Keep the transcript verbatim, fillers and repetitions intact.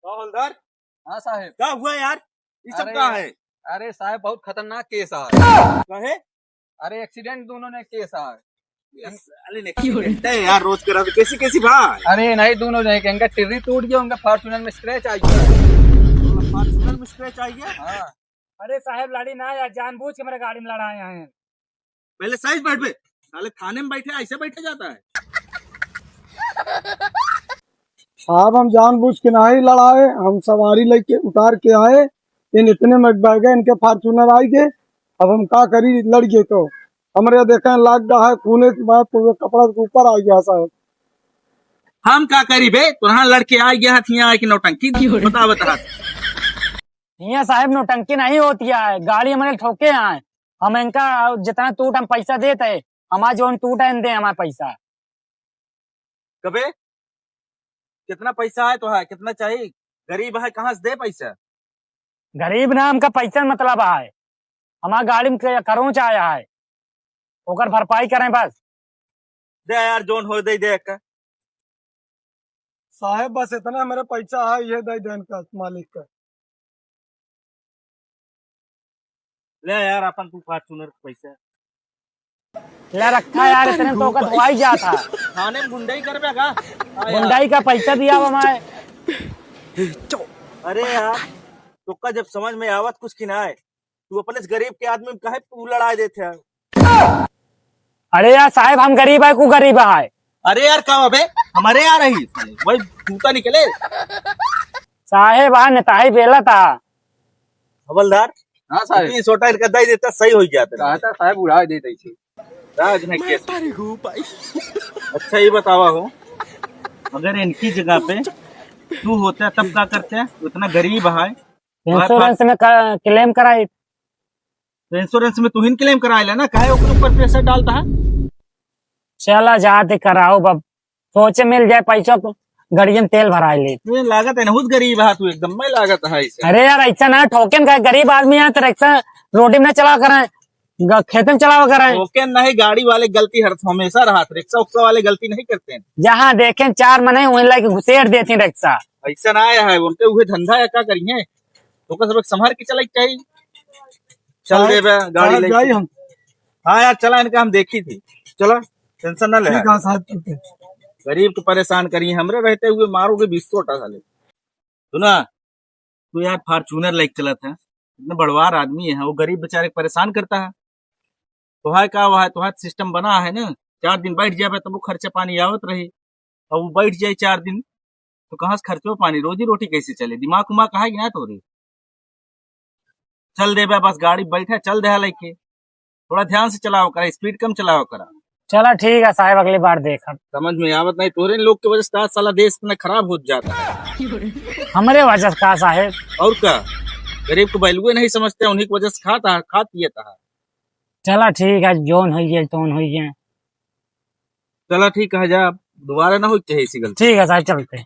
का हवलदार? हाँ साहेब। का हुआ यार? ये सब अरे, का है? अरे साहेब, बहुत खतरनाक केस है। का है? अरे एक्सीडेंट दोनों ने केस है। ये साले ने एक्सीडेंट है यार, रोज करा तो। कैसी कैसी भाई? अरे नहीं, दोनों ने, इनका टिर्री टूट गया, उनका फॉर्च्यूनर में स्क्रैच आ गया। फॉर्च्यूनर में स्क्रैच आ गया? हाँ। अरे साहेब, लड़ी ना यार, जानबूझ के मेरे गाड़ी में लड़ाए हैं। पहले सही से बैठ बे, साले थाने में बैठे, ऐसे बैठा जाता है? साहब, हम जानबूझ के नहीं लड़ाए, हम सवारी लेके उतार के आए, इन इतने में बह गए, इनके फॉर्च्यूनर आई गए। अब हम का करी, लड़ गए तो हमरे देखे लाग रहा है, खूने के बाद पूरे कपड़ा के ऊपर आ गया साहब। हम का करी बे, तुरहा लड़के आ गया हथिया कि नौटंकी बता बता। हियाँ साहेब नौटंकी नहीं होती है, गाड़ी हमारे ठोके आए, हम इनका जितना टूट हम पैसा देते हैं, हमारा जोन टूट है दे हमारा पैसा। कबे कितना पैसा है तो है, कितना चाहिए? गरीब है, कहाँ से दे पैसा? गरीब ना, हमका पैसा मतलब है, हमारा गाड़ी में क-, करोच आया है, ओकर भरपाई करें बस। दे यार, जोन हो दे, दे का। साहेब, बस इतना हमारा पैसा है, ये दे देन का मालिक का। ले यार, अपन तू फॉर्च्यूनर के पैसा। ले रखा यार, इतने तो का धोआई जाता। थाने में गुंडई करबे का? हाँ यार। गुंडई का पैसा दिया हुआ मैं। अरे यार, तोका जब समझ में आवत कुछ कि ना आए, तू अपने से गरीब के आदमी में काहे तू लड़ाई देते है? अरे यार साहेब, हम गरीब है, कु गरीब है। अरे यार, का अबे? हमारे यार रही, वही जूता निकले। साहेब, आ नेताही बेला था। हवलदार, हाँ साहेब। तीन सौ टायर का दे देता, सही हो जाता। कहा था साहेब, उड़ा देते इसे। राज ने मैं केस। तारी हूँ भाई। अच्छा, ये बतावा हो, अगर इनकी जगह पे तू होता तब का करते? इतना गरीब है। इंश्योरेंस में का, क्लेम कराई। तो इंश्योरेंस में तू ही क्लेम कराए ला ना, काहे ओकरे ऊपर प्रेशर डालता है? चला जाते कराओ बब, सोचे मिल जाए पैसा तो गाड़ियन तेल भराए ले। ये लागत है ना, बहुत गरीब है तू एकदम, मैं लागत है इसे। अरे यार, ऐसा ना ठोकेन का, गरीब आदमी है तो रिक्शा रोड में ना चलावा करें, ग-, खेते में चलावा करें। ठोकेन नहीं, गाड़ी वाले गलती हर हमेशा रहत, रिक्शा उक्शा वाले गलती नहीं करते हैं। जहाँ देखें चार मने वहीं लाके घुसेड़ देती रिक्शा। ऐसा ना आया है, उनके उहे धंधा है, का करिए? तो का सब संभाल के चलाई चाहिए। चल साहब, दे बे, गाड़ी साहब, लेके। जाई हम। हाँ यार, चला, इनका हम देखी थी। चला, टेंशन ना ले। ठीक है साहब, ठीक है। गरीब को परेशान करिए, हमरे रहते हुए मारोगे बीस सौ टाका ले। सुना, तू यार फॉर्च्यूनर लेके चला था, इतना बड़वार आदमी है, वो गरीब बेचारे को परेशान करता है। तोहार का हुआ है, तोहार सिस्टम बना है ना, चार दिन बैठ जाबे तब वो खर्चा पानी आवत रही। अब वो बैठ जाए चार दिन तो कहाँ से खर्चो पानी, रोजी रोटी कैसे चले? दिमाग उमाग कहाँ गया तोरे? चल देबे, बस गाड़ी बैठे, चल दे लेके। थोड़ा ध्यान से चलावा करा, स्पीड कम चलावा करा। चला ठीक है साहेब, अगली बार देखब। समझ में आवत नहीं, तोरे लोग के वजह से आज साला देश इतना खराब हो जाता है। हमरे वजह से का साहेब? और का, गरीब को वैल्यू नहीं समझते, उन्हीं की वजह से खाता है, खा पियता है। चला ठीक है, जोन होई गए, तोन होई गए। चला ठीक है, जा, दोबारा ना हो चाहिए ऐसी गलती। ठीक है साहेब, चलते।